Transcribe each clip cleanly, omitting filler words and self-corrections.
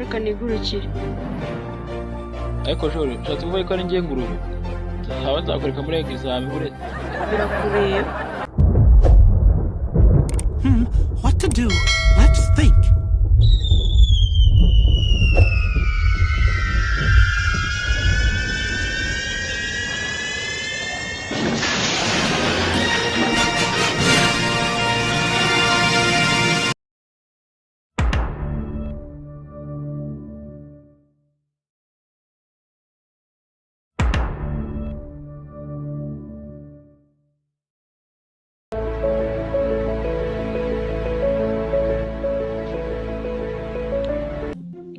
Reka nigurukire. Ariko Jori, ushatse kuvuga ko ari njye ngurube? Nzaba nzakwereka muri egizami buretse. Birakureba. What to do? Let's think.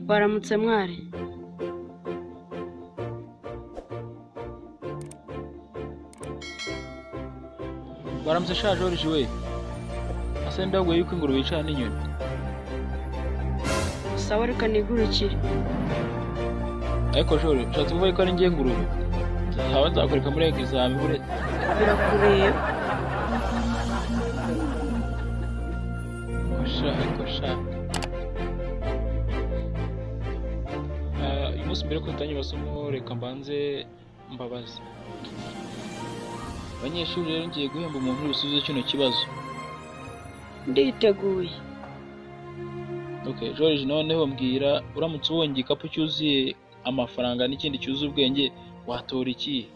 Waramutse mwari. Waramutse sha Joriji we. Ase ndaguye yuko ingurube yicara n'inyoni. Sawa, reka nigurukire. Ariko Jori, ushatse kuvuga ko ari njye ngurube? Nzaba nzakwereka muri egizami buretse. Birakureba. Sha, ariko sha. Uyu munsi mbere ko dutangira amasomo reka mbanze mbabaze. Abanyeshuri rero ngiye guhemba umuntu uri busubize kino kibazo. Nditeguye. Okay, George, noneho mbwira, uramutse ubonye igikapu cyuzuye amafaranga n'ikindi cyuzuye ubwenge watora iki?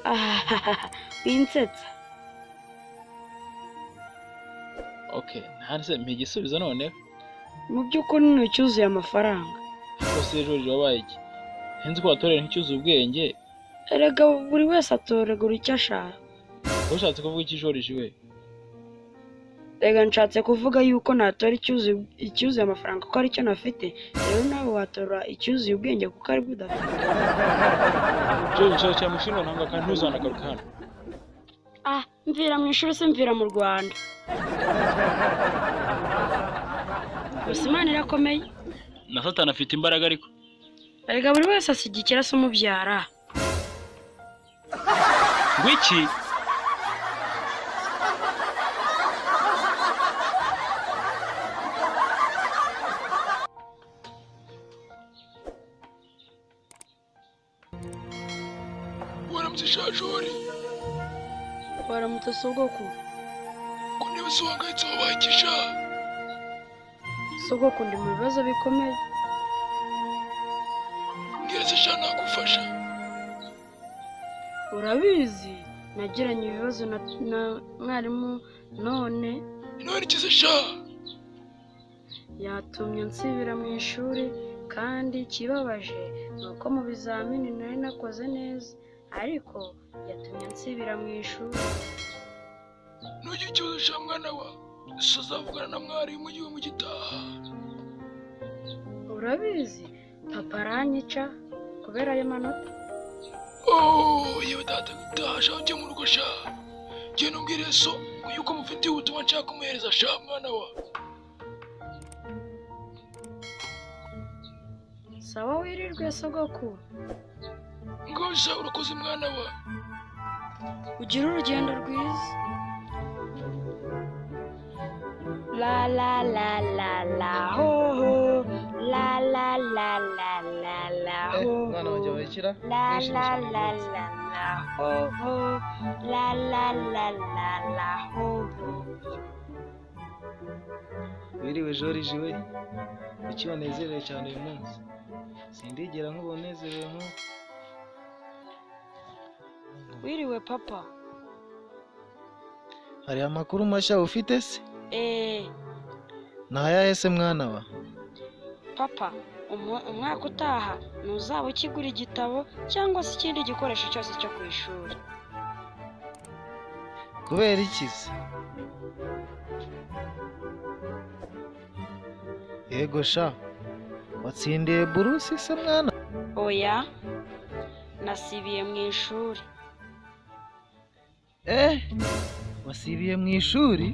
Ahahaha, winsetsa. Okay, ntanse mpa igisubizo noneho. Mu by'ukuri ni icyuzuye amafaranga. Rwose George wabaye iki? Nzi ko watorera nk'icyuzuye ubwenge. Erega buri wese atoragura icyo ashaka. Ushatse kuvuga iki George we? Rega nshatse kuvuga yuko natora icyuzuye amafaranga kuko aricyo nafite, rero nawe watora icyuzuye ubwenge kuko aribwo udafite. George, nshakira mu ishuri noneho kandi ntuzanagaruke hano. Ah, mvira mu ishuri se mvira mu Rwanda. Gusa Imana irakomeye. Na Satani afite imbaraga ariko. Erega buri wese ashyigikira se umubyara. Ngwiki? Waramutse sha Jori. Waramutse sogokuru. Ko niba se uhangayitse wabaye iki sha? Sogokuru, ndi mu bibazo bikomeye. Mbwira se sha nagufasha. Urabizi nagiranye ibibazo na mwarimu none. None iki se sha? Yatumye nsibira mu ishuri, kandi ikibabaje ni uko mu bizamini nari nakoze neza, ariko yatumye nsibira mu ishuri. Ntugire ikibazo sha mwana wa, so azavugana na mwarimu igihe mugitaha. Urabizi papa aranyica kubera ayo manota. Oh, yewe data, taha sha ujye mu rugo sha. Genda umbwire so yuko mufitiye ubutumwa nshaka kumuhereza sha mwana wa. Sawa, wirirwe sogokuru. Ngaho sha urakoze mwana wa. Ugire urugendo rwiza. La la la la la ho ho, la la la la la la ho Mwana wanjye ho, wayikira la wishimye la cyane la rwose. la la ho ho, la la la la la ho ho. Wiriwe Joriji we, kuki wanezerewe cyane uyu munsi? Sindigera nkubona unezerewe nk'ubu. Wiriwe papa. Hari amakuru mashya ufite se? Ni ayahe se mwana wa? Papa, umwaka utaha ntuzaba ukigura igitabo cyangwa se ikindi gikoresho cyose cyo ku ishuri. Kubera iki se? Yego sha, watsindiye burusi se mwana? Oya, nasibiye mu ishuri. Wasibiye mu ishuri?